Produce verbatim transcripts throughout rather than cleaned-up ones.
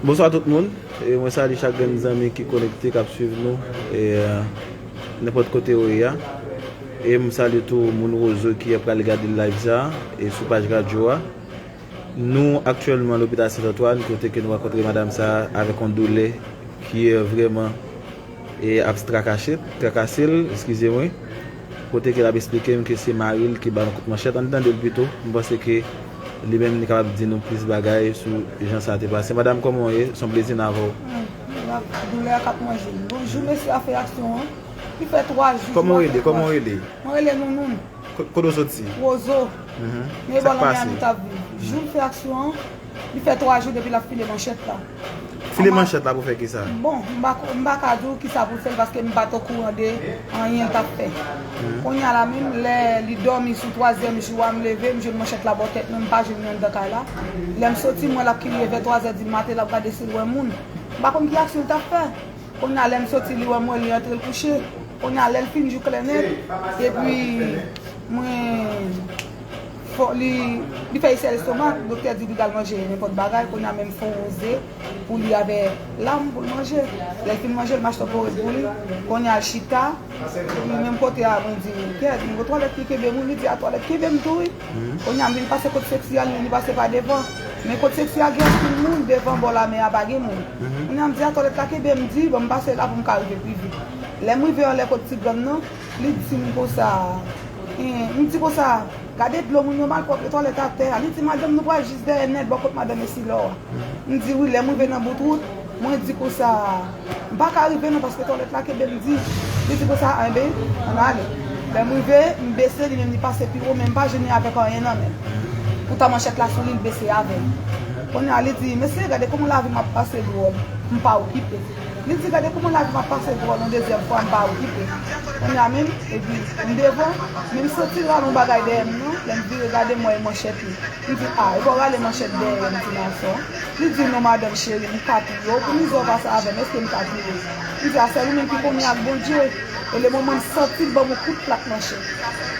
Bonswa tout moun. E mwen salye chak grenn zanmi ki konekte, k ap swiv nou, e, nenpòt kote yo ye a. E m salye tou moun Wozo ki ap pral gade live sa a, e sou paj radyo a. Nou aktyèlman lopital Sent Antwàn, kote ke nou rankontre madanm sa a avèk yon doulè ki, e, vrèman e ap trakase, trakase l, eskize mwen, kote ke l ap eksplike m ke se mari l ki ba l yon kout manchèt. Ann tande l pito, m panse ke li menm li kapab di nou plis bagay sou jan sa te pase. Madanm, kòman w ye? Se yon plezi n avè w. Hmm, doulè a k ap manje m. Bonjou, mesye a fè aksyon an. Li fè twa jou. Kòman w rele? Kòman w rele? Mwen rele Nounoun. Ko-, kote w soti? Wozo. Mhm. Men bò lanmè a nou t ap viv. Jou l fè aksyon an, li fè twa jou depi l ap file manchèt la. File manchèt la pou fè kisa? Bon, m pa ko-, m pa ka di w kisa pou l fè l paske m pa t okouran de anyen l t ap fè. Mhm. Kounye a la menm, lè li dòmi sou twazyèm jou a, m leve, m jwenn manchèt la bò tèt mwen, m pa jwenn li anndan kay la. Lè m soti, m wè l ap kriye vè twa zè di maten, l ap gade si l wè moun. M pa konn ki aksyon l t ap fè. Kounye a, lè m soti, li wè mwen, li antre, l kouche. Kounye a, lè l fin jou klè nèt, epi mwen, fò, li, li fè isèl lestomak, doktè di li pral manje nenpòt bagay. Kounye a, men m fè yon ze pou li avè lam pou l manje. Lè l fin manje, l m achte yon porèd pou li. Kounye a, l chita, li menm kote a, mwen di, kèt, m gen twalèt ki kenbe m, wi, li di, a twalèt kenbe m tou, wi. Mhm. Kounye a, m vin pase kot seksi a, li menm li pase pa devan. Men kot seksi a gen anpil moun, devan bò lanmè a pa gen moun. Mhm. Kounye a, m di a twalèt la kenbe m, di, ban m pase la pou m ka rive pi vit. Lè m rive anlè kot ti grann nan, li di m konsa, en, m di konsa, gade dlo moun yo malpwòp, e twalèt atè a. Li di, madanm, nou pral jis dèyè nèt, bò kot madanm Esilò a. M di wi, lè m rive nan bout wout, mwen di konsa, m pa ka rive non paske twalèt la kenbe m di, li di konsa, enben, ann ale. Lè m rive, m bese, li menm li pase pi wo, men m pa jwenn li avèk anyen nan men l. Poutan manchèt la sou li, l bese avè l. Kounye a, li di, mesye, gade kòman lavi m ap pase dwòl, m pa okipe. Li di, gade kòman lavi m ap pase dwòl yon dezyèm fwa, m pa okipe. Kounye a menm, epi m devan, men m santi l rale yon bagay dèyè m non, lè m vire gade m wè e manchèt li. M di, a, e pa w rale manchèt dèyè m, ti gason? Li di, non, madanm cheri, m ka touye w. Pou mizè w pase avè m, èske m ka touye w? M di, a, sèl ou menm ki konnen ak Bondye. E le moman m santi l ban m yon kout plak manchèt.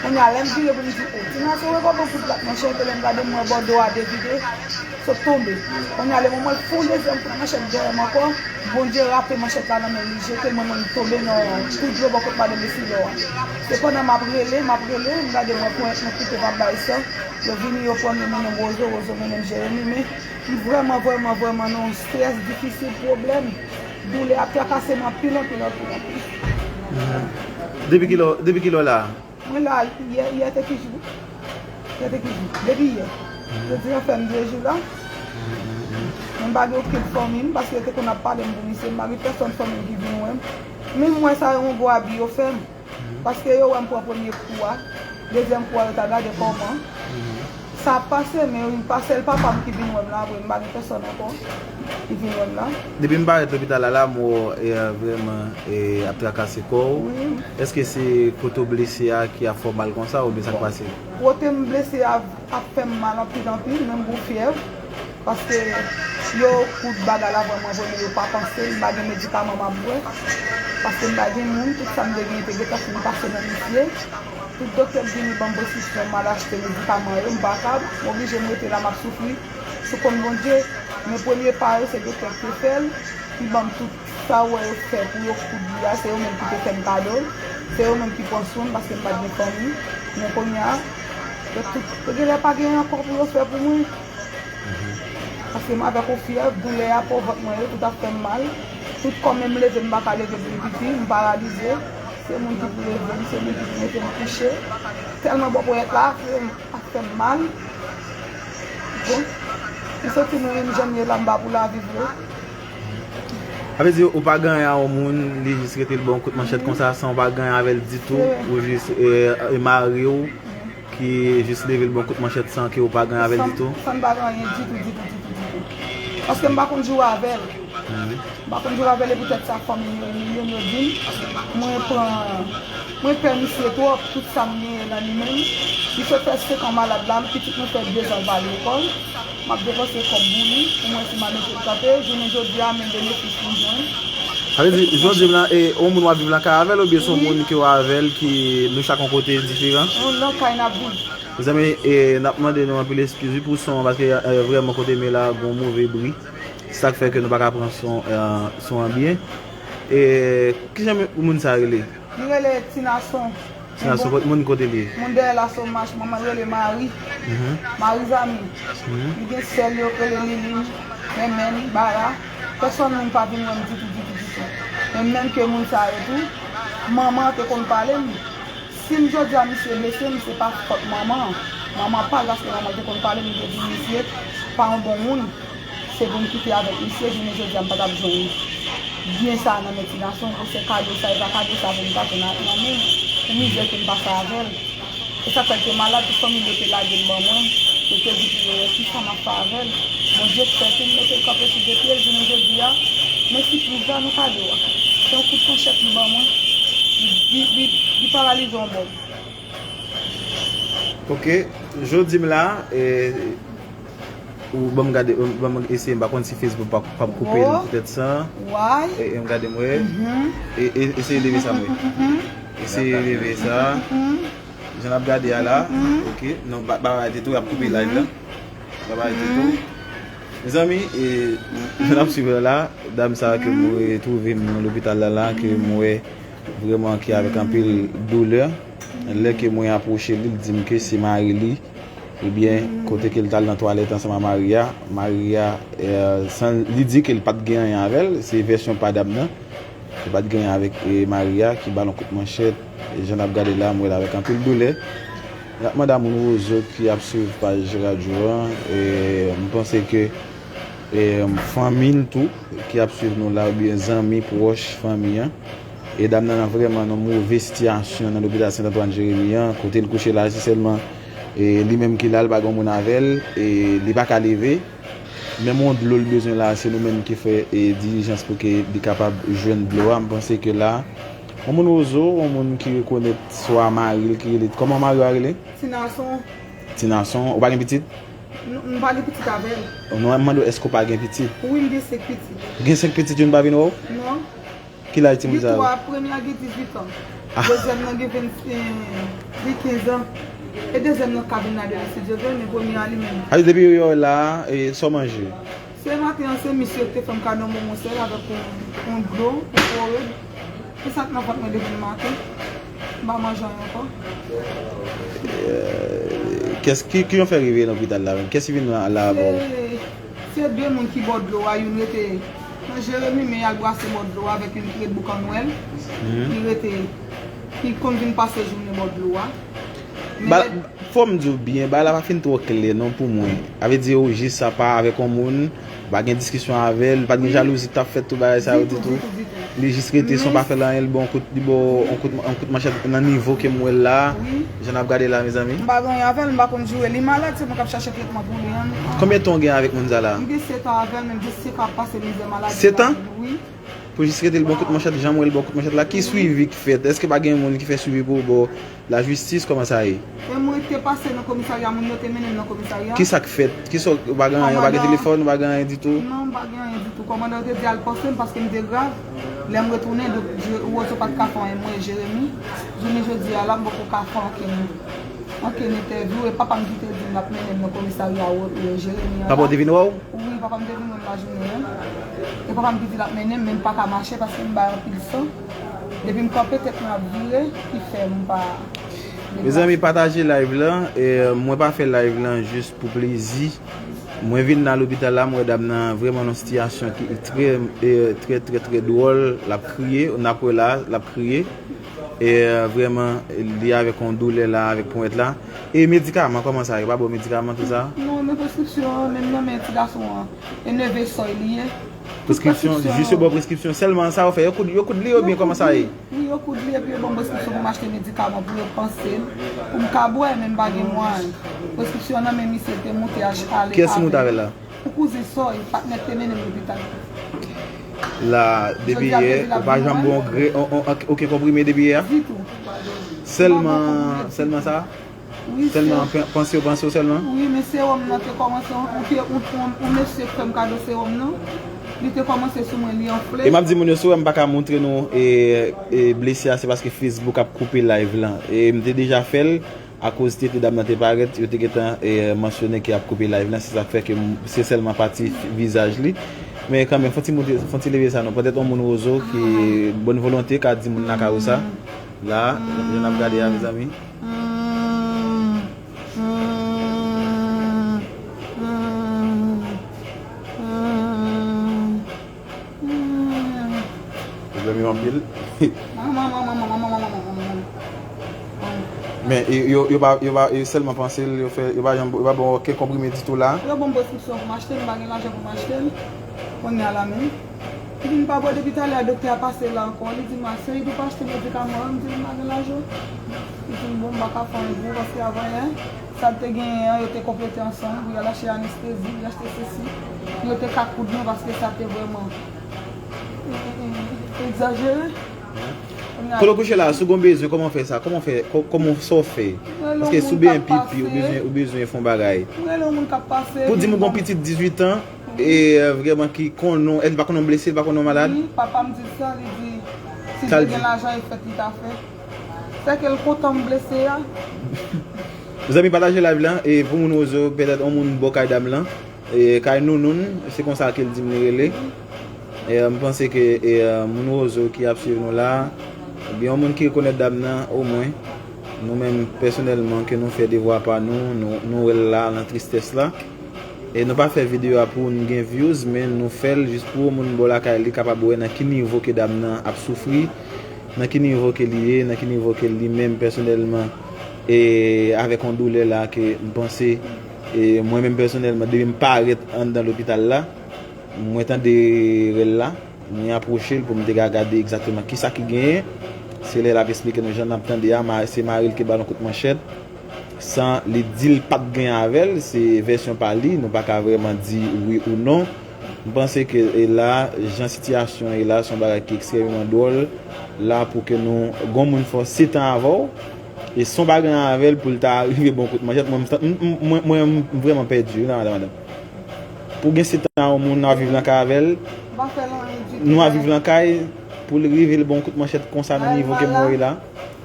Kounye a, lè m vire pou m di, o, ti gason, e pa w ban m kout plak manchèt, e lè m gade m wè bò do a devide, sot tonbe. Kounye a, le moman l fè yon dezyèm kout manchèt dèyè m ankò, Bondye rape manchèt la nan men m, li jete l, mwen menm m tonbe nan twou dlo bò kot madanm Esilò a. Se pandan m ap rele, m ap rele, m gade m wè ponyèt mwen koupe, m ap bay san. Yo vini, yo pran m, yo mennen m Wozo, Wozo mennen m Jeremi, men m vrèman, vrèman, vrèman nan yon estrès difisil, pwoblèm, doulè ap trakase m anpil, anpil, anpil, anpil. Mhm. Depi kilè, depi kilè w la? Mwen la, yè, yè te ki jou? Yè te ki jou? Depi yè. Mhm. Jodi a fè m de jou la. Mhm. Mwen pa gen okenn fanmi m, paske yo te konn ap pale m pou misye, m pa gen pèsòn fanmi m ki vin wè m. Menm mwen sa yo, yon gwo abi yo fè m. Paske yo wè m pran premye kou a, dezyèm kou a yo ta gade kòman sa ap pase, men wi, pa sèl papa m ki vin wè m la, apre m pa gen pèsòn ankò ki vin wè m la. Depi m parèt lopital la, la m wè w, e, vrèman, e, ap trakase kò w. Wi. Èske se kote w blese a ki ap fè w mal konsa, oubyen sa k pase? Kote m blese a ap fè m mal anpil, anpil, men m gon fyèv. Paske yo koud bagay la vrèman, vrèman, yo pa panse, m pa gen medikaman m ap bwè. Paske m pa gen moun, tout sa m te genyen te gentan fin pase nan misye. Tout doktè k vini ban m preskripsyon, m al achte medikaman yo, m pa kab, m oblije m rete la, m ap soufri sou kont Bondye. Men premye pa yo, se doktè k te fè l, ki ban m tout sa w wè yo fè pou yo koud li a, se yo menm ki te fè m kado l, se yo menm ki pran swen m, paske m pa t gen fanmi. Men kounye a, yo tout, yo genlè pa genyen ankò pou yo fè pou mwen. Paske m avèk yon fyèv, doulè a, po vant mwen yo, tout ap fè m mal. Tout kò m, menm leve, m pa ka leve pou m piti, m paralize. Se moun ki pou leve m, se moun ki pou mete m kouche. Tèlman bò ponyèt la ap fè m, ap fè m mal. Bon, m santi mwen menm jan m ye la, m pa pou lavi vre. Sa vle di, ou pa gen anyen a yon moun, li jis rete l ba w yon kout manchèt konsa, san w pa gen anyen avè l ditou, ou jis, e, e mari w, ki jis leve l ba w kout manchèt san ke w pa gen avè l ditou? San m pa gen anyen ditou, ditou, ditou, ditou. Paske m pa konn joure avè l. Mhm. M pa konn joure avè l, e poutèt sa fanmi m yo, yo, yo di m, mwen pran, mwen pè misye twòp, tout sa m genyen nan li menm. Li sot fè senk an malad la, pitit mwen fè de zan l pa al lekòl. M ap depanse kòb pou li, pou mwen si m a mete l kanpe, jounen jodi a, men benefis m jwenn. Sa vle di, jodi la, e, yon moun w ap viv nan kay avè l, oubyen se yon moun ke w avè l ki nou chak yon kote diferan? Yon nan kay n ap viv. Mezanmi, e, n ap mande nou anpil eskiz, wi, pou son an, paske, e, vrèman kote m ye la, gon move bri. Sa k fè ke nou pa ka pran son, eh, son an byen. E kijan moun sa rele? Li rele Tinason. Tinason, kot moun kote li ye? Moun dèyè Lasomach, manman l rele Mari. Mhm. Mari Zami. Mhm. Li gen sè l yo k rele Liline, Mèmèn, Bara. Pèsòn moun pa vin wè m ditou, ditou, ditou. Men menm ke moun sa yo tou, manman an te konn pale m. Si m jodi a misye blese, m, se pa fòt manman an. Manman pa l, paske manman l te konn pale m, li te di misye pa yon bon moun. Se pou m kite avèk misye, jounen jodi a m pa t ap jwenn byen sa a nan men Tinason, pou se kado sa, e pa kado sa pou m ta jwenn nan, nan men l, pou mizè ke m pase avè l. E sa fè l te malad, tout fanmi l yo te lage l ban mwen, yo te di pou yo wè kisa m ap fè avè l. Bondye fè ke m mete l kanpe sou de pye l, jounen jodi a, men sipriz la nou ka di w, se yon kout manchèt li ban mwen, li, li, li, li paralize yon bò. Ok, jodi m la, e, ou ban m gade, ban m eseye, m pa konn si Facebook p ap, p ap koupe l poutèt sa. E, e m gade m wè. E, e, eseye leve sa m wè. Eseye leve sa. Jan n ap gade a la. Ok, non, ba, ba arete tou, y ap koupe live la. Ba, ba arete tou. Mezanmi, e, jan n ap swiv la, dam sa ke m retwouve m nan lopital la, la, ke m wè vrèman ki avèk anpil doulè. Lè ke mwen apwoche li, li di m ke se mari li, ebyen, kote ke l t al nan twalèt ansanm a mari a, mari a, eh, san, li di ke l pa t gen anyen avè l, se vèsyon pa dam nan, li pa t gen anyen avèk, eh, mari a, ki ba l yon kout manchèt, e jan n ap gade la, m wè l avèk anpil doulè. N ap mande a moun Wozo ki ap swiv paj radyo an, e m panse ke e, fanmi l tou, ki ap swiv nou la, oubyen zanmi pwòch fanmi an. E dam nan, nan vrèman nan move sitiyasyon nan lopital Sent Antwàn Jeremi an, kote l kouche la, se sèlman, e, li menm ki la, li pa gen moun avè l, e li pa ka leve. Menm yon dlo l bezwen la, se nou menm ki fè, e, dilijans pou ke li kapab jwenn dlo a. M panse ke la, yon moun Wozo, yon moun ki rekonèt swa mari l ki rele, kòman mari w a rele? Tinason. Tinason, ou pa gen pitit? Non, m pa gen pitit avè l. Non, m mande w, èske w pa gen pitit? Wi, m gen senk pitit. Ou gen senk pitit, youn pa vin wè w? Non. Ki laj timoun sa yo? Gen twa, premye a gen dizuit an. Dezyèm nan gen venn, eh, gen kenz an. E dezyèm nan ka vin la demen, si Dye vle, men premye a li menm. Sa vle di depi yo wè w la, e sa w manje? Se maten an, se misye ki te fè m kado yon bonbon sèl avèk yon, yon dlo, yon pwowèd. E sa k nan vant mwen depi maten. M pa manje anyen ankò. Eh, kès ki, ki jan w fè rive nan lopital la menm? Kès ki vin la, la avè w? Se, se de moun ki bò dlo a, youn rete nan Jeremi, men y al brase bò dlo a avèk youn ki ret Boukan Nwèl. Li rete, li konn vin pase jounen bò dlo a. Men Ba, lè fò m di w byen, bagay la pa fin twò klè non pou mwen. A vle di ou jis apa avèk yon moun, ou pa gen diskisyon avè l, pa t gen jalouzi k t ap fèt tou bagay sa yo ditou. Li jis rete san pa fè l anyen, li ba w yon kout, li ba w yon kout, yon kout manchèt nan nivo ke m wè l la. Jan n ap gade la, mezanmi. M pa gen anyen avè l, m pa konn joure. Li malad, se mwen k ap chache tretman pou li an. Konbyen tan w gen avèk moun sa la? M gen sèt an avè l, men m jis se k ap pase mizè maladi. Sèt an? Wi. Pou jis rete l ba w kout manchèt, jan m wè l ba w kout manchèt la, ki swivi k fèt? Èske pa gen moun ki fè swivi pou w bò lajistis? Kòman sa ye? E mwen te pase nan komisarya, moun yo te mennen m nan komisarya. Kisa k fèt? Kisa w pa gen anyen, w pa gen telefòn, w pa gen anyen ditou? Non, m pa gen anyen ditou. Kòmandan yo te di al pòse m paske m te grav. Lè m retounen, dòk, Wozo pa t ka fè anyen, mwen, Jeremi. Jounen jodi a la, m poko ka fè ankenn, ankenn entèvyou. E papa m ki te di m l ap mennen m nan komisarya Jeremi an la. Papa w te vin wè w? Wi, papa m te vin wè m lajounen an. E papa m ki di l ap mennen m, men m pa ka mache paske m bay anpil san. Depi m kanpe, tèt mwen ap vire, ki fè m pa deplase. Mezanmi, pataje live lan. E, mwen pa fè live lan jis pou plezi. Mwen vin nan lopital la, mwen wè dam nan vrèman nan sitiyasyon ki trè, e, trè, trè, trè dwòl. L ap kriye, n ap wè la, l ap kriye. E, vrèman, li avèk yon doulè la, avèk ponyèt la. E medikaman, kòman sa ye? Yo pa ba w medikaman, tout sa? Non, men preskripsyon an, menm nan men ti gason an. E neve sòy li ye. Tout preskripsyon, jis yo ba w preskripsyon. Sèlman sa yo fè, yo koud, yo koud li oubyen kòman sa ye? Wi, yo koud li epi yo ban m preskripsyon pou m achte medikaman pou yo panse m, pou m ka bwè, men m pa gen mwayen. Preskripsyon an nan men misye, te moute al ale avè l. Kiyès ki moute avè l la? Yon kouzen sòy, patnè k te mennen m lopital. La, depi yè, ou pa janm ba w yon gre, yon, yon, yon, okenn konprime depi yè a? Ditou. Sèlman, sèlman sa? Wi, sèlman panse w, panse w sèlman? Wi, men sewòm nan te kòmanse, yon, yon, yon mesye k fè m kado sewòm nan. Li te kòmanse sou mwen, li anfle. E m ap di moun yo, si w wè m pa ka montre nou, e, e, blesi a, se paske Facebook ap koupe live lan. E m te deja fè l, akoz tete dam nan te parèt, yo te gentan, e, mansyone ke y ap koupe live lan, se sa k fè ke m, se sèlman pati vizaj li. Men kanmenm, fon ti, fon ti leve sa non. Petèt yon moun Wozo ki bòn volonte ka di moun lakay ou sa. La, jan n ap gade a, mezanmi. Pwoblèm yo anpil. Men yo, yo, yo pa, yo pa, yo sèlman panse l, yo fè, yo pa janm, yo pa ban w okenn konprime ditou la. Yo ban m preskripsyon pou m achte l, m pa gen lajan pou m achte l. Kounye a la menm. Li di m pa bwè depi talè a, doktè a pase la ankò. Li di m, "Seri, ou pa achte medikaman an?" M di l, "M pa gen lajan." Li di m, "Bon, m pa ka fè anyen pou ou paske avan yè, sa l te genyen an, yo te konplete ansanm pou y al achte anestezi, pou y achte sesi. Yo te ka koud mwen paske sa te vrèman, e, e, e, egzajere." Kounye a, kote w kouche la, si w gen bezwen, kòman w fè sa? Kòman w fè? Kò-, kòman w, sa w fè? Paske si w bezwen pipi, ou bezwen, ou bezwen fè yon bagay. M rele yon moun k ap pase. Pou di m ou gen yon pitit dizuit an, e, euh, vrèman ki konnen, èske li pa konnen w blese, li pa konnen w malad? Wi, papa m di sa, li di, si l te gen lajan, e fèt li ta fè. Sèke l kontan m blese a. Mezanmi, pataje live lan, e pou moun Wozo, petèt yon moun bò kay dam lan, e kay Nounoun, se konsa ke l di m li rele. E, euh, m panse ke, e, euh, moun Wozo ki ap swiv nou la, oubyen yon moun ki rekonèt dam nan, omwen, nou menm pèsonèlman ke nou fè devwa pa nou, nou, nou wè l la nan tristès la. E nou pa fè videyo a pou n gen views, men nou fè l jis pou moun bò lakay li kapab wè nan ki nivo ke dam nan ap soufri, nan ki nivo ke li ye, nan ki nivo ke li menm pèsonèlman, e avèk yon doulè la ke m panse, e mwen menm pèsonèlman, depi m parèt anndan lopital la, mwen tande rèl la, mwen apwoche l pou m te ka gade egzakteman kisa ki genyen. Se lè l ap esplike nou jan n ap tande a, ma-, se mari l ki ba l yon kout manchèt. San li di l pa t gen avè l, se vèsyon pa li, nou pa ka vrèman di wi ou non. M panse ke, e la, jan sitiyasyon an ye la, se yon bagay ki ekstrèmeman dwòl. La, pou ke nou, gon moun fè setan avè w, e san w pa gen avè l pou l ta rive ba w kout manchèt, mwen, m, m, mwen, mwen, m vrèman pèdi, wi, la, madanm, madanm. Pou gen setan yon moun, nou ap viv nan kay avè l, nou ap viv nan kay, pou l rive l ba w kout manchèt konsa nan nivo ke mwen ye la.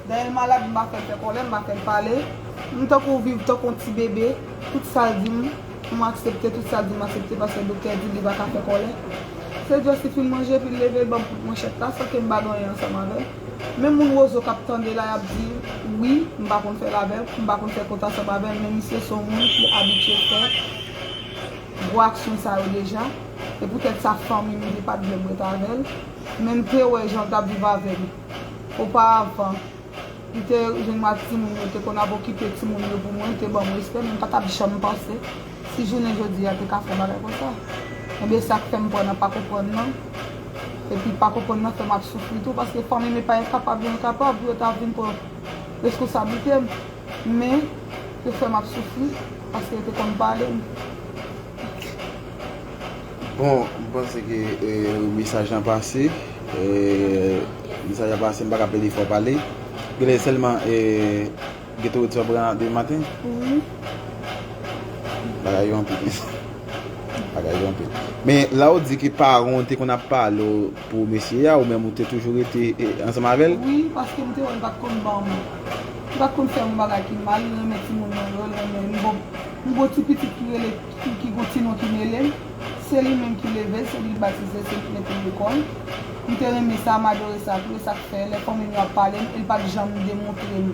Dayè l malad, m pa fè l fè kòlè, m pa fè l pale. M tankou viv tankou yon ti bebe. Tout sa l di m, m aksepte, tout sa l di m aksepte, paske doktè di li pa ka fè kòlè. Se just li fin manje, epi l leve, l ban m kout manchèt la, san ke m pa gen anyen ansanm avè l. Menm moun Wozo k ap tande la, y ap di, wi, m pa konn fè l avè l, m pa konn fè kont ansanm avè l, men misye se yon moun ki abitye fè gwo aksyon sa yo deja. E poutèt sa, fanmi m te pa t vle m ret avè l. Men m te wè jan l t ap viv avè m oparavan. Li te jwenn mwa timoun yo, te konn ap okipe timoun yo pou mwen, te ban m respè, men m pa t ap janm panse si jounen jodi a te ka fè bagay konsa. Ebyen, sa k fè m pran nan pa konprann nan. Epi pa konprann nan fè m ap soufri tou, paske fanmi m e pa enkapab, yo enkapab pou yo ta vin pran responsablite m. Men, yo fè m ap soufri, paske yo te konn pale m. Bon, m panse ke, e, mesaj lan pase. E, mesaj lan pase, m pa ka plede fè w pale. Genlè sèlman, e, Geto redi w ap pran demen maten? Wi. Bagay yo anpil. Bagay yo anpil. Men la ou di ke paran w te konn ap pale w pou mesye a, ou menm ou te toujou rete, e, ansanm avè l? Wi, paske m te wè l pa t konn ban m. Li pa t konn fè m yon bagay ki mal, li renmen timoun mwen yo, li renmen m. M gon, m gon ti pitit ki rele, ki, ki gon ti non ki mele m. Se li menm ki leve l, se li ki batize l, se li ki mete l lekòl. M te renmen sa, m adore sa tou, e sa k fè lè fanmi m yo ap pale m, e l pa t janm demontre m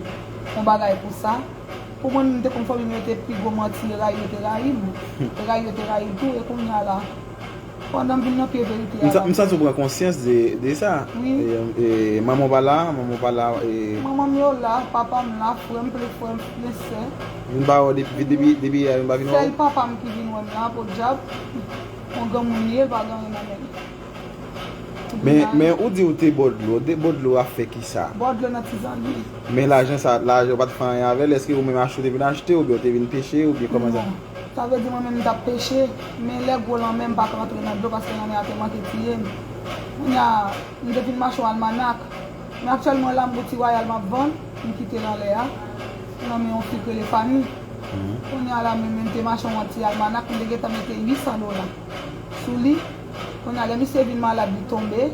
yon bagay pou sa. Pou mwen menm, m te konn fanmi m yo te pi gwo manti, e rayi yo te rayi m. E rayi yo te rayi l tou, e kounye a la, pandan m vin nan pye verite a la. M sa-, m santi w pran konsyans de, de sa. Wi. E, e, manman w pa la, manman w pa la, e. Manman m yo la, papa m la, frè m, plen frè m, plen sè. Vin pa wè w depi, depi, depi yè, vin pa vin wè w? Sèl papa m ki vin wè m la, podyab. Yon granmoun li ye, l pa gen anyen nan men l. Men, men ou di ou te bò dlo, te bò dlo a fè kisa? Bò dlo nan ti zangi. Men lajan sa, lajan ou pa t fè anyen avè l, èske ou menm achte ou te vin achte, oubyen ou te vin peche, oubyen kòman sa? Non. Sa vle di mwen menm m t ap peche, men lè gwo lanmè m pa ka antre nan dlo paske lanmè a te manke tiye m. Kounye a, m te vin mache yon almanak. Men aktyèlman la, m gon ti wayal m ap vann, m kite l anlè a, nan men yon fi k rele Fanny. Mhm. Kounye a la, men, men m te mache yon ti almanak, m te gentan mete uit san dola sou li. Kounye a, lè misye vin malad, li tonbe,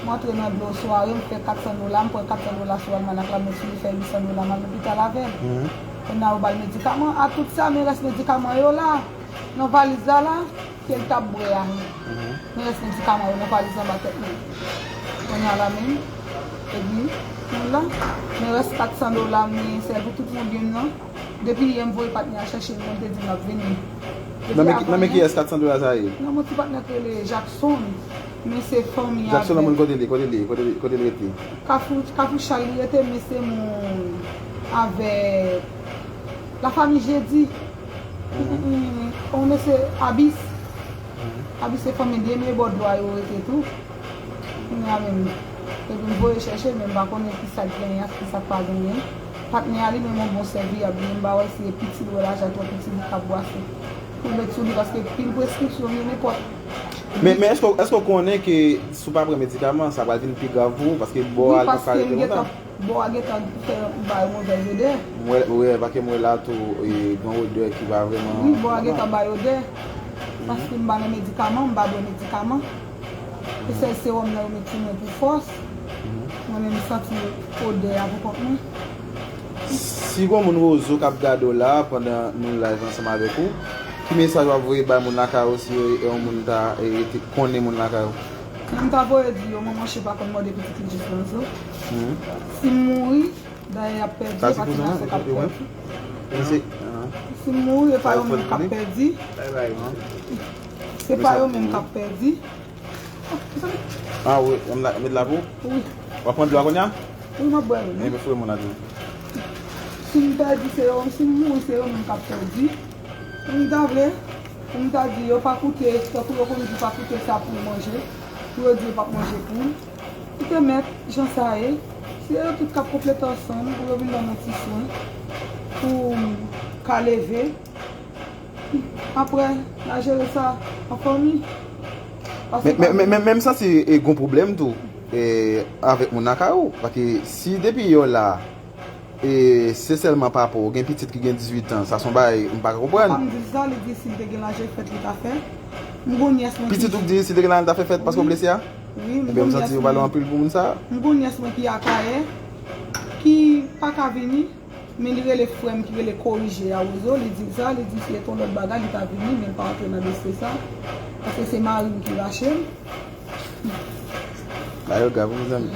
m antre nan dlo sware, m fè kat san dola, m pran kat san dola sou almanak la, m met sou li, fè uit san dola, m al lopital avè l. Mhm. Kounye a, yo ba l medikaman, ak tout sa, men rès medikaman yo la. Nan valiz la la, ke l t ap bwè a. Mhm. Men rès medikaman yo nan valiz anba tèt mwen. Kounye a la menm, epi, nou la, men rès kat san dola m genyen sèl pou tout moun gen nan. Depi yè m voye patnè a chèche m, mwen te di m ap vini. Nan men, nan men kiyès kat san dola sa ye? Nan yon ti patnè ki rele Jackson. Men se fanmi Jackson nan avèk moun kote li, kote li, kote li, kote li rete? Kafou, Kafou Chal li rete, men se moun avèk Lafanmi Jedi. Mhm. On mesye Abis. Mhm. Abis se fanmi Deme bò dlo a yo rete tou. Kounye a menm, epi m voye chèche, men m pa konnen ki sa k genyen ak ki sa k pa genyen. Patnè a li menm yon bon sèvi ap li, m pa wè si e piti l wè lajan twò piti li k ap bwase. Pou l met sou li, paske pil preskripsyon vye nenpòt. Men, men èske, èske w konnen ke si w pa pran medikaman, sa pral vin pi grav pou ou, paske bò a li p ap ka rete lontan? Bò a gentan fè bay move odè. M wè, wè, paske m wè la tou, e, gen odè ki pa vrèman. Wi, bò a gentan bay odè. Paske m pa nan medikaman, m pa bwè medikaman. E sèl sewòm nan yo met sou mwen pou fòs. Mhm. Mwen menm m santi odè a pou kont mwen. Si gon moun Wozo k ap gade w la pandan nou live ansanm avèk ou, ki mesaj w ap voye bay moun lakay ou si e, e yon moun ta e, te konnen moun lakay ou? Mwen m ta voye di yo, manman chen pa konn mòde pitit li jis nan zo. Mhm. Si m mouri, dayè y ap pèdi, e pa ti gason k ap pèdi. Si m mouri, e pa yo menm k ap pèdi. Se pa yo menm k ap pèdi. Ah, wi, m la, met la pou ou? Wi. W ap pran dlo a kounye a? Wi, m ap bwè l, wi. Ebyen, foure moun la tou. Si m pèdi, se yo, si m mouri, se yo menm k ap pèdi. Pou m ta vle, pou m ta di, yo pa koute, tankou yo konn di pa koute sa pou manje, pou yo di yo p ap manje poul. Kite mèt, jan sa ye. Se yo tout k ap konplete ansanm, pou yo vin ban m yon ti swen, pou m ka leve. Apre, n a jere sa an fanmi. Men, men, men, men, men m santi e, gon pwoblèm tou e, avèk moun lakay ou. Paske si depi yo la, e, se sèlman pa rapò ou gen pitit ki gen dizuit an, sa se yon bagay m pa ka konprann. Papa m di sa, li di si l te gen laj e fèt, li ta fè. M gon nyès mwen ki. Pitit ou k di si l te gen laj, li ta fè fèt paske w blese a? Wi, m gon nyès mwen. Ebyen, m santi yo pale anpil pou moun sa a. M gon nyès mwen ki Akayè, ki pa ka vini. Men li rele frè m ki rele Korije a Wozo, li di l sa, li di si se te yon lòt bagay, li ta vini, men l pa antre nan dosye sa, paske se mari m ki rache m. Bagay yo grav, wi, mezanmi.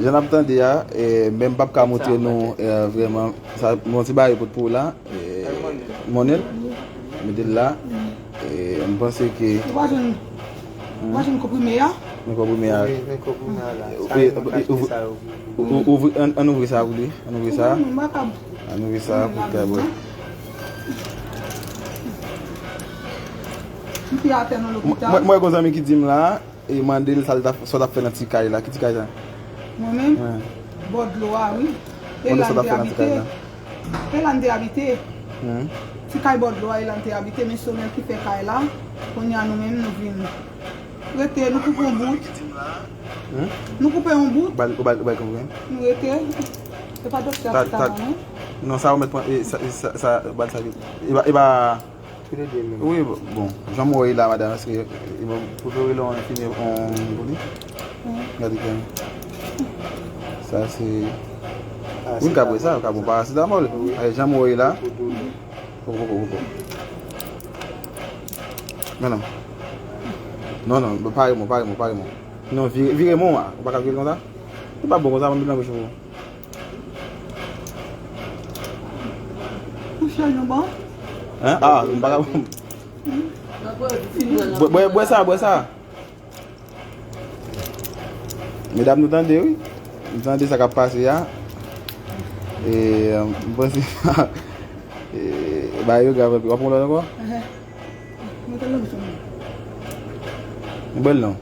Jan n ap tande a, e, men m p ap ka montre nou, e, vrèman, sa, bon, ti bagay yo pot pou w la, e, monnen l, mete l la, e, m panse ke. Ou pa jwenn, ou pa jwenn konprime a? Men konprime a. Wi, men konprime a la. Sa yo nan kachne sa yo. Ou, ou, ouvri, ann, ann ouvri sa pou li. Ann ouvri sa. Ann ouvri sa pou l ka bwè. M te atè nan lopital. Mwen, mwen, gon zanmi ki di m la, e mande l sa l t ap, sa w t ap fè nan ti kay la. Ki ti kay sa? Mwen menm? Wi. Bò dlo a, wi. E la m te abite. E la m te abite. Ti kay bò dlo a, e la m te abite, men se yo menm ki fè kay la. Kounye a nou menm, nou vin. Rete, nou koupe yon bout. Hmm? Nou koupe yon bout. Ou ba l, ou ba l, ou ba l konprann. Nou rete. Se pa doktè a ki ta ban nou. Non, sa ou mèt pran, e, sa, e, sa, sa, ba l sa vit. E pa, e pa. Tou le de menm. Wi, bon, jan m wè la, madanm, èske, e, bon, pou fè rele yon enfimyè, yon, pou li? Hmm. Gade kè. Sa se. Ah, wi, m ka bwè sa, m ka bwè parasetamòl. Wi. E, jan m wè la. Pou doulè. Poko, poko, poko. Men non. Non, non, pare mwen, pare mwen, pare mwen. Non, vire, vire mwen, ou pa ka vire konsa. Li pa bon konsa, mwen nan bouch ou. Ou chè nou bon? Hein? Ah, m pa ka. Bwè, bwè, bwè sa, bwè sa. Medam, nou tande, wi. Nou tande sa k ap pase a. E, m panse, e, bagay yo grav anpil. W ap pran lòt ankò? Ehe. Mete l nan bouch ou. M bwè l non.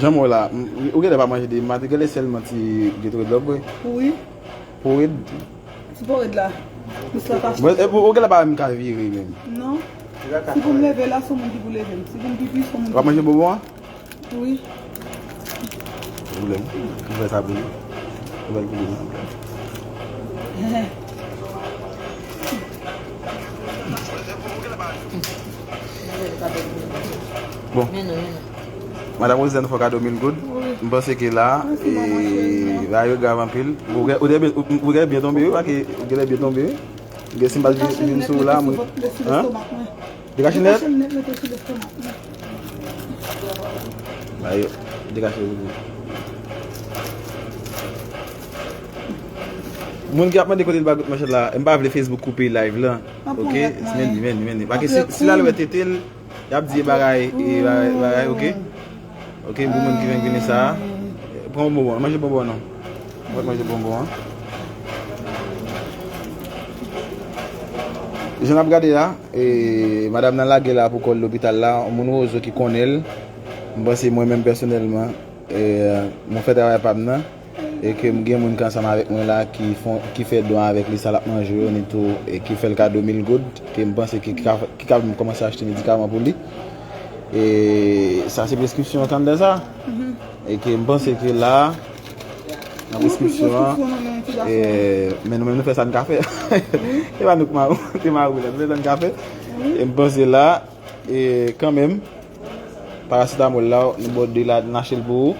Jan m wè la, m, ou genlè pa manje depi maten, genlè sèlman ti gato red la w bwè. Wi. Pored. Ti pored la. Misye pa. Bon, e pou, ou genlè pa menm ka vire menm. Non. Si pou m leve la, se yon moun ki pou leve m. Si pou m pipi, se yon moun ki. W ap manje bonbon an? Wi. Pwoblèm. Ou fè sa pou li. Ou fè l pou li. Ehe. Bon. Madan Roselèn fè w kado mil goud. M panse ke la, e, bagay yo grav anpil. Ou gen, ou gen, ou gen byen tonbe, wi, paske ou gen byen tonbe, wi. Gen si m pa t vin, vin sou ou la, mwen. Hein? Dekache nèt? Dekache nèt, mete sou lestomak mwen. Ba yo, dekache yo. Moun ki ap mande kote l ba gout manchèt la, m pa vle Facebook koupe live la. Ok? Men li, men li, men li. Paske si, si l al wè tete l, y ap di e bagay, e bagay, bagay, ok? Ok, pou moun ki vin vini sa a. Pran yon bonbon, manje bonbon non. Mwen manje bonbon an. Jan n ap gade la, e, madanm nan lage la pou kò l lopital la, yon moun Wozo ki konnen l. M panse mwen menm pèsonèlman, e, mwen fè travay pa m nan, e ke m gen moun ki ansanm avèk mwen la ki fon, ki fè don avèk li, sa l ap manje yo, ni tou, e ki fè l kado mil goud, ke m panse ki, ki ka, ki ka kòmanse achte medikaman pou li. E sa se preskripsyon an k anndan sa. E ke m panse ke la, nan preskripsyon an, e, men nou menm nou fè sa n ka fè. E pa nou k mawon, te mawon la, nou fè sa n ka fè. E m panse la, e kanmenm, parasitamòl la, nou ba w de la, n achte l pou ou.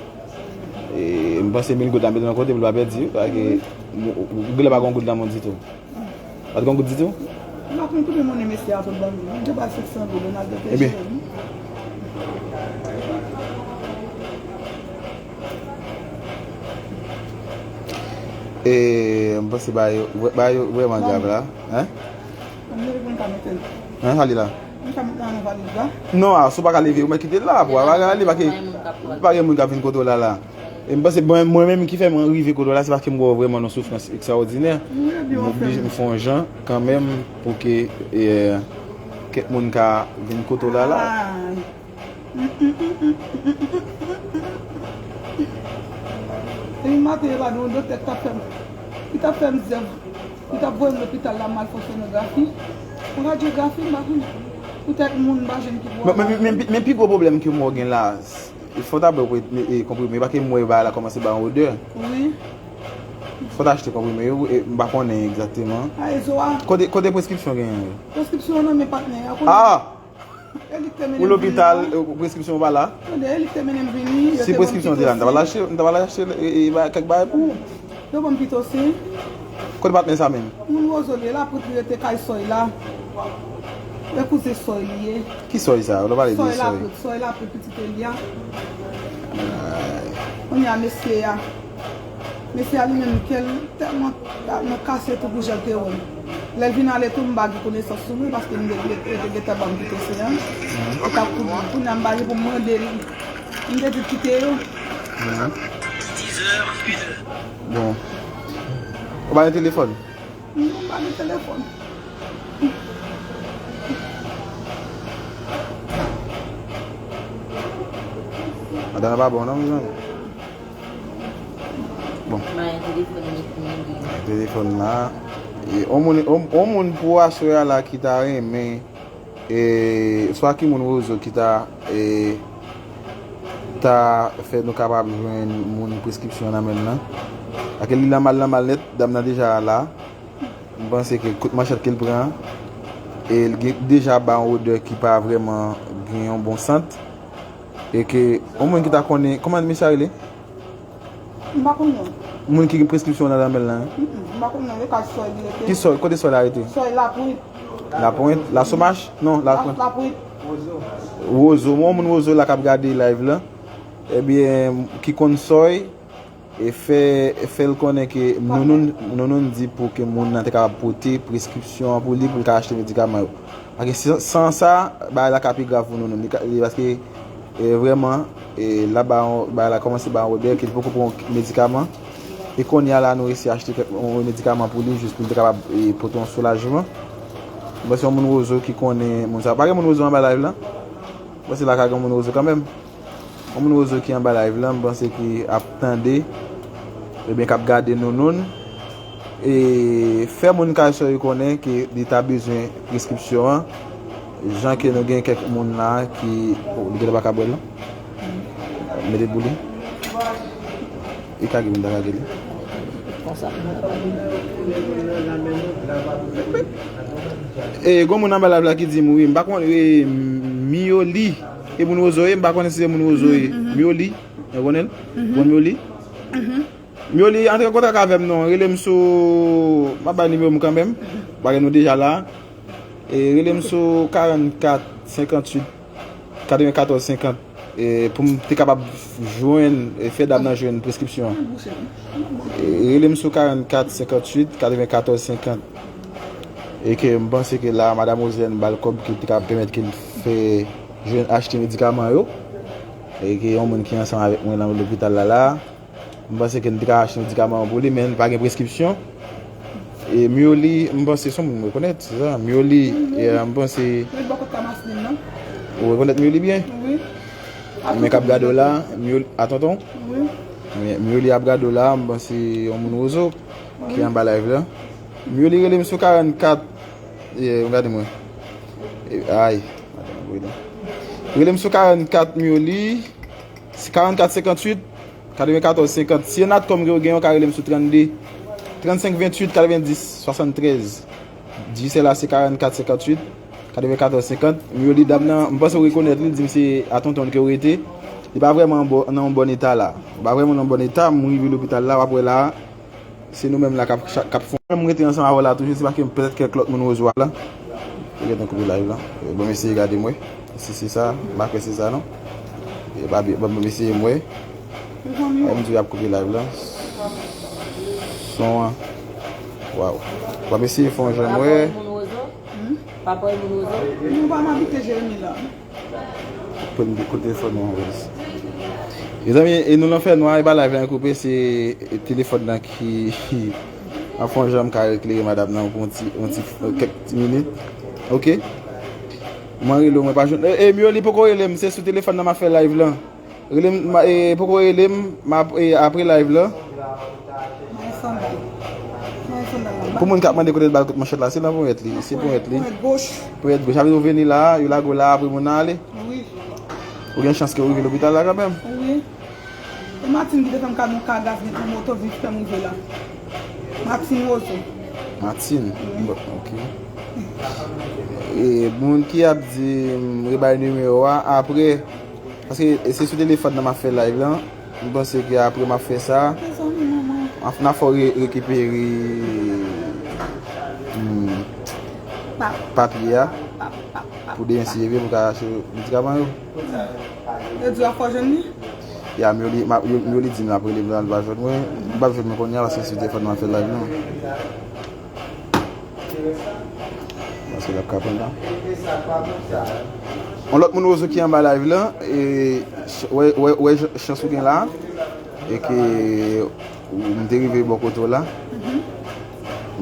E m panse mil goud la mete nan kote pou l pa pèdi, paske ou, ou, ou genlè pa gen yon goud nan men w ditou. Pa t gen goud ditou? M pa konn konbyen monnen mesye a sot ban m. M te ba l senk san goud, Ronaldo te jere m. E, m panse bagay yo, bagay yo vrèman grav la. Hein? Mwen menm mwen ka mete l. Hein, sa li la? Mwen ka mete l nan valiz la. Non, a, si w pa ka leve, ou mèt kite l la. Pou w pa ka ale, pa gen, pa gen moun k ap vin kote w la, la. E m panse, bon, mwen menm ki fè mwen rive kote w la, se paske m wè w vrèman nan soufrans ekstraòdinè. M oblije, m fè yon jan kanmenm pou ke, e, kèk moun ka vin kote w la, la. Depi maten, yo pa gen yon doktè ki t ap fè m, ki t ap fè m zèv, ki t ap voye m lopital la, m al fè sonografi, radyografi, m pa konnen. Poutèt moun, m pa jwenn ki pou. Men, men, men, men pi gwo pwoblèm ke m wè w gen la, fò w ta bwè konprime, paske m wè bagay la kòmanse bay yon odè. Wi. Fò w ta achte konprime yo, e m pa konnen egzakteman. A, e zo a. Kote, kote preskripsyon genyen yo? Preskripsyon nan men patnè a, konnen. Ah! E li k te mennen m vini. Ou lopital, e, preskripsyon ou pa la? Tande, e li k te mennen m vini. Si preskripsyon te la, m ta pral achte, m ta pral achte, e, e, ba, kèk bagay pou ou. Yo ban m pitosin. Kote patnè sa menm? Moun Wozo li ye, Lapwit li rete kay sòy la. E kouzen sòy li ye. Ki sòy sa? Ou pale de sòy. Sòy Lapwit, sòy Lapwit, pitit Elya. Kounye a mesye a. Mesye a li menm, kè l tèlman, tèlman kase tou pou jan l te wè m. Lè l vin ale tou, m pa gen konesans sou mwen, paske m te, te, te gentan ban m pitosin an. Li t ap kouri. Kounye a m pa gen pou m mande li. M te di l kite yo. Bon. Ou pa gen telefòn? Non, m pa gen telefòn. Madanm nan pa bon non, mezanmi. Bon. Madanm telefòn li pou mwen. Telefòn la. E, on moun, on, on moun pou aswè a la ki ta renmen, e, swa ki moun Wozo ki ta, e, ta fè nou kapab jwenn moun preskripsyon nan men l lan. Ake li la mal, la mal nèt, dam nan deja la. M panse ke kout manchèt ke l pran, e l gen, deja ba yon odè ki pa vrèman gen yon bon sant. E ke yon moun ki ta konnen, kòman mesye a rele? M pa konn non. Moun ki gen preskripsyon nan lanmè l lan, wi. Mm, mm, m pa konn non, e kay sòy li rete. Ki sòy? Kote sòy la rete? Sòy Lapwit. Lapwit? Lasomach? Non, Lapwit. Lapwit. Wozo. Yon moun Wozo la k ap gade live lan. Ebyen, ki konn sòy, e fè, fè l konnen ke Nounoun, Nounoun di pou ke moun nan te kapab pote preskripsyon an pou li, pou l ka achte medikaman yo. Paske san, san sa, bagay la ka pi grav pou Nounoun. Li ka, li, paske, e, vrèman, e, la ba yon, bagay la kòmanse ba yon odè ke li poko pran yon medikaman. E kounye a la, nou resi achte kèk, yon medikaman pou li, jis pou li te kapab, e, pote yon soulajman. Bon, se yon moun Wozo ki konnen moun sa. Pa gen moun Wozo anba live lan? Bon, se la ka gen moun Wozo kanmenm. Yon moun Wozo ki anba live lan, m panse ki ap tande, ebyen k ap gade Nounoun. E fè moun kay sòy yo konnen ke li ta bezwen preskripsyon an. Jan ke nou gen kèk moun la ki, oh, li genlè pa ka bwè l non. Mete l pou li. E ka gen moun ta ka gade li. Konsa pou mwen ta pale. E, gon moun anba live la ki di m, wi, m pa konn, e, m, Mioli. E moun Wozo ye, m pa konnen si se moun Wozo ye. Mioli, ou konnen l? Ou konn Mioli? Mioli, antre an kontak avè m non. Rele m sou, m ap bay nimewo m kanmenm. Bagay nou deja la. E rele m sou karannkat senkantuit katrevenkatòz senkant, e, pou m te kapab jwenn, e, fè dam nan jwenn preskripsyon an. E, rele m sou karannkat senkantuit katrevenkatòz senkant. E ke m panse ke la, madan Roselèn ba l kòb ki te ka pèmèt ke l fè jwenn achte medikaman yo. E ke yon moun ki ansanm avèk mwen nan lopital la la. M panse ke n te ka achte medikaman an pou li, men li pa gen preskripsyon. E Mioli, m panse se yon moun m rekonèt, se sa. Mioli, e, m panse. Mwen bò kot ka Maslin nan. Ou rekonèt Mioli byen? Wi. Men k ap gade w la, Mioli, a tonton? Wi. Men Mioli ap gade w la, m panse yon moun Wozo ki anba live la. Mioli rele m sou karannkat, e, gade mwen. E, ay, rele m sou karannkat Mioli. Se karannkat senkantuit katrevenkatòz senkant. Si se Natcom ke w gen, ou ka rele m sou trannde trannsenk venntuit katrevendis swasanntrèz. Dijisèl la se karannkat senkantuit katrevenkatòz senkant. Mioli dam nan, m panse w rekonèt li, li di m se a tonton ke w rete. Li pa vrèman nan yon bòn eta la. Li pa vrèman nan yon bòn eta, m rive lopital la, w ap wè la. Se nou menm la k ap, k ap fè. Mwen menm m rete ansanm avè w la toujou, se paske petèt kèk lòt moun rezo a la. Ou gentan koupe live la. E, ban m eseye gade m wè si se sa, m pa kwè se sa non. E, ban m, ban m eseye m wè. Mezanmi. Ay, m di w y ap koupe live la. Son an. Waw. Ban m eseye fè yon jan m wè. Papa e moun Wozo? Hmm? Papa e moun Wozo? Nou pa m abite Jeremi la. Pou n koute fò nou anvoye. Mezanmi, e nou nan fènwa, e pa live la koupe, se telefòn nan ki ap fè yon jan m ka eklere madanm nan pou yon ti, yon ti, kèk ti minit. Oke? Mwen rele w, mwen pa jwenn. E, e, Mioli poko rele m, se sou telefòn nan m ap fè live lan. Rele m, ma, e, poko rele m, m ap, e, apre live lan. Mwen sandal. Mwen sandal la. Pou moun k ap mande kote l ba l kout manchèt la, se nan ponyèt li, se ponyèt li. Ponyèt goch. Ponyèt goch. Sa vle di w vini la, yo lage w la, apre moun nan ale. Wi. Ou gen chans ke w rive lopital la kanmenm. Wi. E Martine ki te fè m kado yon ka gaz met nan moto, vin fè m rive la. Martine Wozo. Martine? Wi. Bon, oke. E moun ki ap di m rebay nimewo a, apre, paske se sou telefòn nan m ap fè live lan. M panse ke apre m ap fè sa. Mezanmi, manman. N ap, n ap fè w re-, rekipere, hmm, papye a pou demen si eve pou ka achte medikaman yo. Yo di w ap fè w jwenn li? Ya, Mioli, m ap, yo, Mioli di m l ap rele m la, l pa jwenn mwen. M p ap jwenn mwen kounye a paske se sou telefòn nan m ap fè live lan. Paske l ap ka pran tan. Yon lòt moun Wozo ki anba live lan, e, ch-, wè, wè, wè ch-, chans ou gen la, e ke ou, m te rive bò kote w la.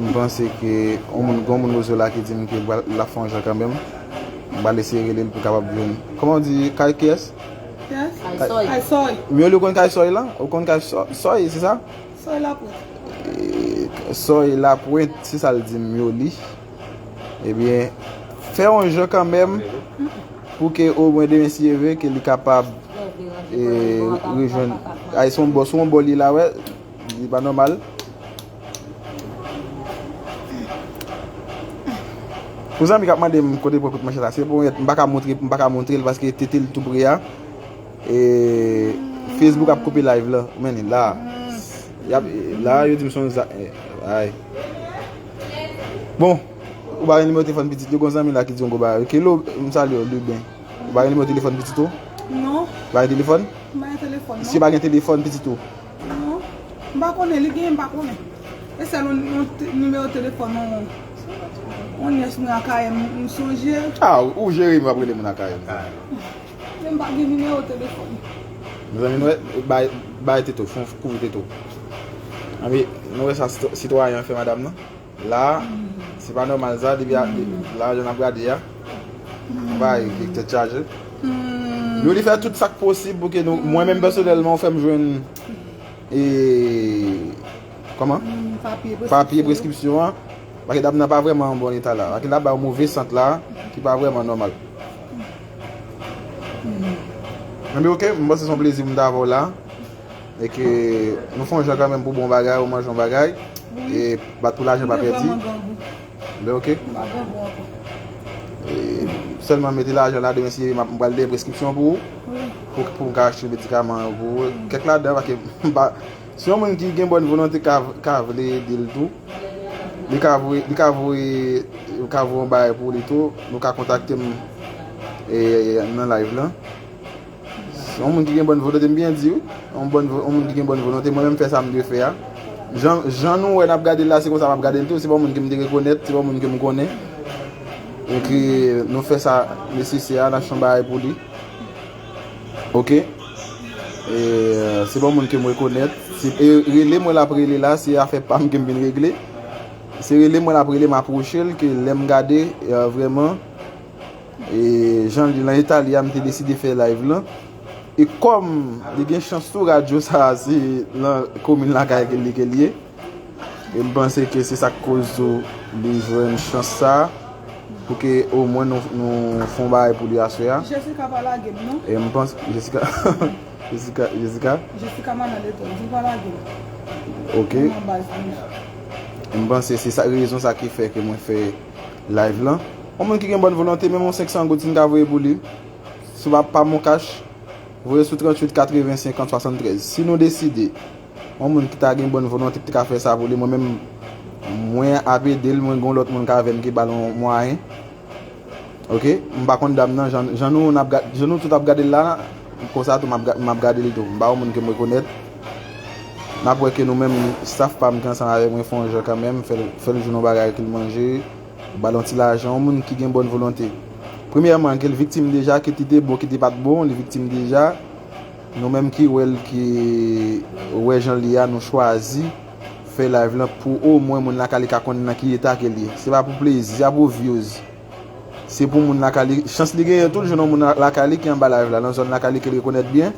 M panse ke yon moun, gen yon moun Wozo la ki di m ke l ap fè yon jan kanmenm. M pral eseye rele l pou kapab jwenn. Kòman w di kay kiyès? Kay Soy. Kay Soy. Mioli, ou konn kay Soy la? Ou konn kay Soy, se sa? Soy Lapwent. E, Soy Lapwent, se sa l di m, Mioli. Ebyen, fè yon jan kanmenm pou ke omwen demen si Dye vle ke li kapab, e, rejwenn. Ay, se yon bò, se yon bò li la, wè. Li pa nòmal. Pou zanmi k ap mande m kote pran kout manchèt la, se pou m pa ka montre, m pa ka montre l paske tete l tou pre a. E Facebook ap koupe live la. Ou mennen la. Y ap, la, yo di m se yon za-, eh, ay. Bon, ou pa gen nimewo telefòn pitit, yo gon zanmi la ki di yon gwo bagay. Oke, lo, m salye w, Liben. Ou pa gen nimewo telefòn pitit ou? Non. Ou pa gen telefòn? M pa gen telefòn, non. Si yo pa gen telefòn pitit ou? Non. M pa konnen, li genyen, m pa konnen. E sèl yon, yon te-, nimewo telefòn yon, yon nyès mwen Akayè m, m sonje. Ah, ou jere m ap rele moun Akayè m. Men m pa gen nimewo telefòn. Mezanmi, nou wè, bay, bay tete w, fon kouvri tete w. Anben, nou wè sa sitwa-, sitwayen an fè madanm nan. La, se pa nòmal sa, depi a, de-, la, jan n ap gade a. Bay, tèt chaje. Yo, li fè tout sa k posib pou ke nou, mwen menm pèsonèlman, ou fè m jwenn, e, kòman? Papye preskripsyon an. Paske dam nan pa vrèman an bon eta la. Paske l ap bay yon move sant la, ki pa vrèman nòmal. Anben, oke, m panse se yon plezi pou m ta avè w la. E ke nou fè yon jan kanmenm pou bon bagay, ou manje yon bagay. E bat pou lajan pa pèdi. Anben, oke. E, sèlman mete lajan ladan, si m ap, m pral dèyè preskripsyon pou ou, pou, pou m ka achte medikaman an pou ou. Kèk ladan, paske m pa, si yon moun ki gen bòn volonte ka, ka vle ede l tou, li ka voye, li ka voye, li ka voye yon bagay pou li tou, nou ka kontakte m, e, nan live lan. Yon moun ki gen bòn volonte, m byen di wi. Yon bòn vo-, yon moun ki gen bòn volonte, mwen menm fè sa m dwe fè a. Jan, jan nou wè n ap gade l la, se konsa m ap gade l tou. Se pa yon moun ke m te rekonèt, se pa yon moun ke m konnen. E ke nou fè sa nesesè a, n ap fè yon bagay pou li. Oke? E, se pa yon moun ke m rekonèt. Se, e, rele mwen l ap rele la, se afè pa m ke m vin regle. Se rele mwen l ap rele, m apwoche l, ke lè m gade, e, vrèman, e, jan li lan eta li a, m te deside fè live lan. E kòm li gen chans sou radyo sa a, se lan komin lakay ke li, ke li ye. E m panse ke se sa k koz tou li jwenn chans sa a, pou ke omwen nou, nou fè yon bagay pou li aswè a. Jessica pa lage m non. E m panse, Jessica, Jessica, Jessica? Jessica Manal Eton, di pa lage m. Oke. Manman baz li. E m panse se sa, rezon sa ki fè ke mwen fè live lan. Yon moun ki gen bòn volonte, menm yon senk san goud, si n ka voye pou li, sou pa, pa MonCash, voye sou tranntuit katreven senkant swasanntrèz. Si nou deside, yon moun ki ta gen bòn volonte ki te ka fè sa pou li, mwen menm, mwen ap ede l, mwen gen yon lòt moun k avè m ki ba l yon mwayen. Oke? M pa konn dam nan, jan, jan nou, n ap ga-, jan nou tout ap gade l la, konsa tou m ap ga-, m ap gade l tou. M pa yon moun ke m rekonèt. N ap wè ke nou menm, staff pa m ki ansanm avèk mwen fè yon jan kanmenm, fè l, fè l jwenn yon bagay ke l manje, ba l yon ti lajan, yon moun ki gen bòn volonte. Premyèman, ke l viktim deja, kit li te bon, kit li pa t bon, li viktim deja. Nou menm ki wè l, ki wè jan l ye a, nou chwazi fè live lan pou omwen moun lakay li ka konn nan ki eta ke l ye. Se pa pou plezi, se pa pou views. Se pou moun lakay li, chans li genyen tou l jwenn yon moun la-, lakay li ki anba live la, nan zòn lakay li ke l rekonèt byen.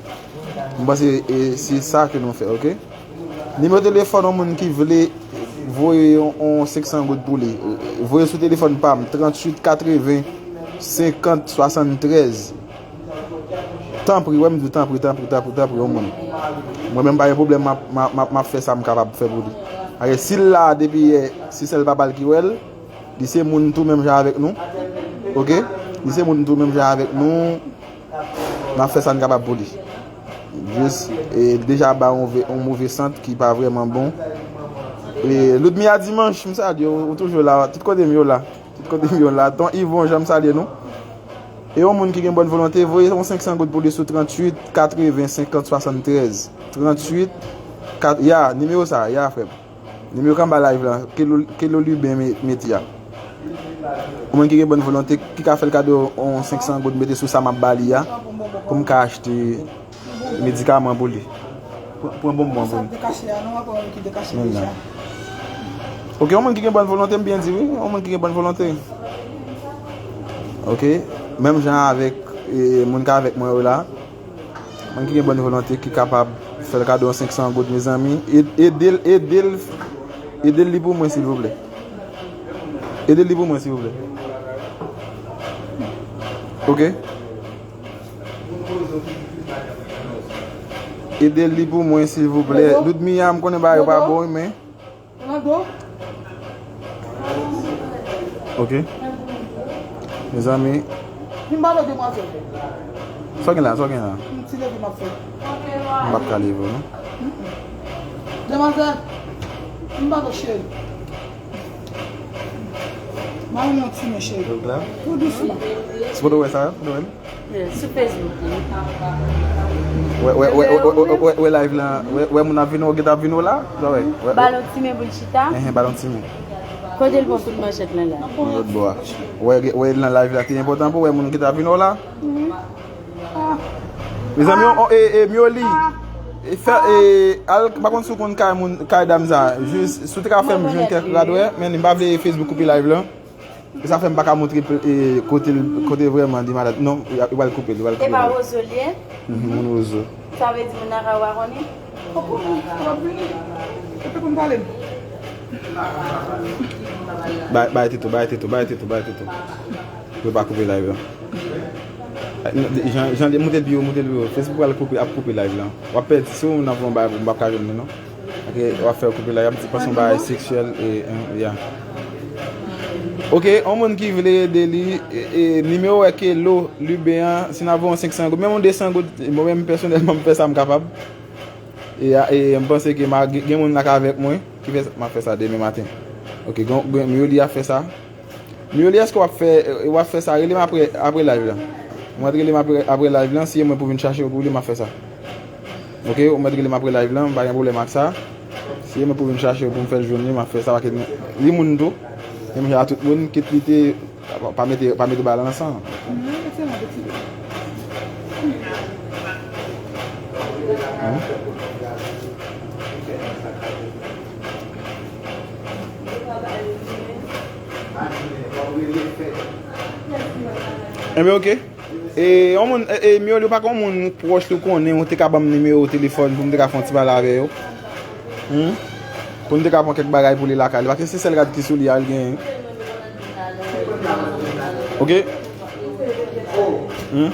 M panse, e, se sa ke nou fè, oke? Nimewo telefòn yon moun ki vle voye yon, yon senk san goud pou li. Voye sou telefòn pa m, tranntuit katreven senkant swasanntrèz. Tanpri, wè m di w tanpri, tanpri, tanpri, tanpri, yon moun. Mwen menm pa gen pwoblèm, m ap, m ap, m ap, m ap fè sa m kapab fè pou li. Paske si l la depi yè, se sèl papa l ki wè l, li se moun tou menm jan avèk nou. Oke? Li se moun tou menm jan avèk nou. N ap fè sa n kapab pou li. Jis, e, l deja ba yon ve-, yon move sant ki pa vrèman bon. E, Ludmilla Dimanche, m salye w, ou toujou la, tout kote m yo la. Tout kote m yo la. Ton Yvon Jean, m salye nou. E yon moun ki gen bòn volonte, voye yon senk san goud pou li sou tranntuit katreven senkant swasanntrèz. Tranntuit kat, ya, nimewo sa, ya, frè m. Nimewo k anba live la, Kelo, Kelo Lubin me-, mete a. Yon moun ki gen bòn volonte, ki ka fè l kado yon senk san goud, mete sou sa m ap ba li a, pou m ka achte medikaman pou li. Pran, pran bonbon pou li. Sa dekache a, non, ankò yon ki dekache deja. Ok, yon moun ki gen bòn volonte, m byen di wi, yon moun ki gen bòn volonte. Ok, menm jan avèk, e, moun k avèk mwen yo la. Moun ki gen bòn volonte, ki kapab fè l kado yon senk san goud, mezanmi. Ed-, ede l, ede l, ede l li pou mwen, silvouplè. Ede l li pou mwen, silvouplè. Ok? Ede l li pou mwen, silvouplè. Doudou? Doudou Miyam, konnen bagay yo pa bon, men. Ronaldo? Ok. Mezanmi. Vin ba nou demwazèl. Sa w gen la, sa w gen la? Yon ti leve m ap fè. M p ap ka leve w, non. Demwazèl, vin ba nou cheri. Mwen yon ti men cheri. Tou dousman. Se pou nou wè sa, pou nou wè l? Sou Facebook wi. Wè, wè, wè, wè, wè, wè, wè live lan, wè, wè moun ap vin, ou gentan ap vin ou la? Sa wè? Wè, wè. Ba l yon ti men pou l chita. Enhen, ba l yon ti men. Kote l pran tout manchèt lan la? Yon lòt bò a. Wè, wè nan live la, te enpòtan pou wè moun gentan ap vin ou la? Mezanmi, on, e, e, Mioli. E fè, e, al, m pa konn si w konn kay moun, kay dam sa. Jis, si w te ka fè m jwenn kèk rad, wè, men m pa vle Facebook koupe live lan. E sa fè m pa ka montre, e, kote l, kote vrèman li malad. Non, li pral koupe, li pral koupe. E pa Wozo l ye? Mhm, moun Wozo. Sa vle di moun nan ka wa konnen? Poko moun, l ap vini. Epi pou m pale m. Bay, bay Tito, bay Tito, bay Tito, bay Tito. Pou yo pa koupe live lan. Jan, jan, monte l pi wo, monte l pi wo. Facebook pral koupe, ap koupe live lan. W ap pèdi, si w nan fè yon bagay pou m p ap ka jwenn li non. Ok, w ap fè yo koupe la, y ap di panse yon bagay seksyèl, e, e, ya. Ok, yon moun ki vle ede li, e, e, nimewo wè ke lo Liben an, si n ap voye yon senk san goud, menm yon de san goud, mwen menm pèsonèlman m fè sa m kapab. E, a- e m panse ke ma, gen gen moun la k avèk mwen ki fè sa, m ap fè sa demen maten. Ok, gen, gen, Mioli ap fè sa. Mioli, èske w ap fè, w ap fè sa? Rele m apre, apre live la. Mwen rele m apre, apre live la, si e mwen pou vin chache w pou li, m ap fè sa. Ok, ou mèt rele m apre live lan, m pa gen pwoblèm ak sa. Si e mwen pou vin chache pou m fè l jwenn li, m ap fè sa, paske li moun tou. Menm jan a tout moun, kit li te, pa mete, pa mete bal ansanm. Enben, ok. E, yon moun, e, e, Mioli, ou pa gen yon moun pwòch li ou konnen, ou te ka ban m nimewo telefòn pou m te ka fè yon ti pale avè yo? Hmm? Pou m te ka pran kèk bagay pou li lakay li. Paske se sèl rad ki sou li a, li genyen. Ok? Hmm?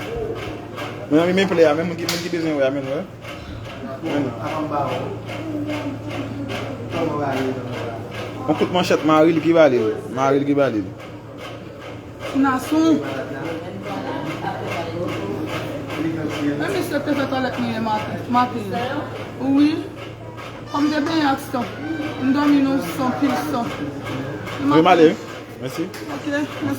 Men, men plè a, men moun ki, moun ki bezwen wè a, men wè. Men. Yon kout manchèt, mari li ki ba li l. Mari li ki ba li l. Ti nason. E misye te fè twalèt mwen yè maten. Maten. Wi. Kòm te benyen ak san. M dòmi nan san, pil san. Wi, m ale, wi. Mèsi. Ok, mèsi.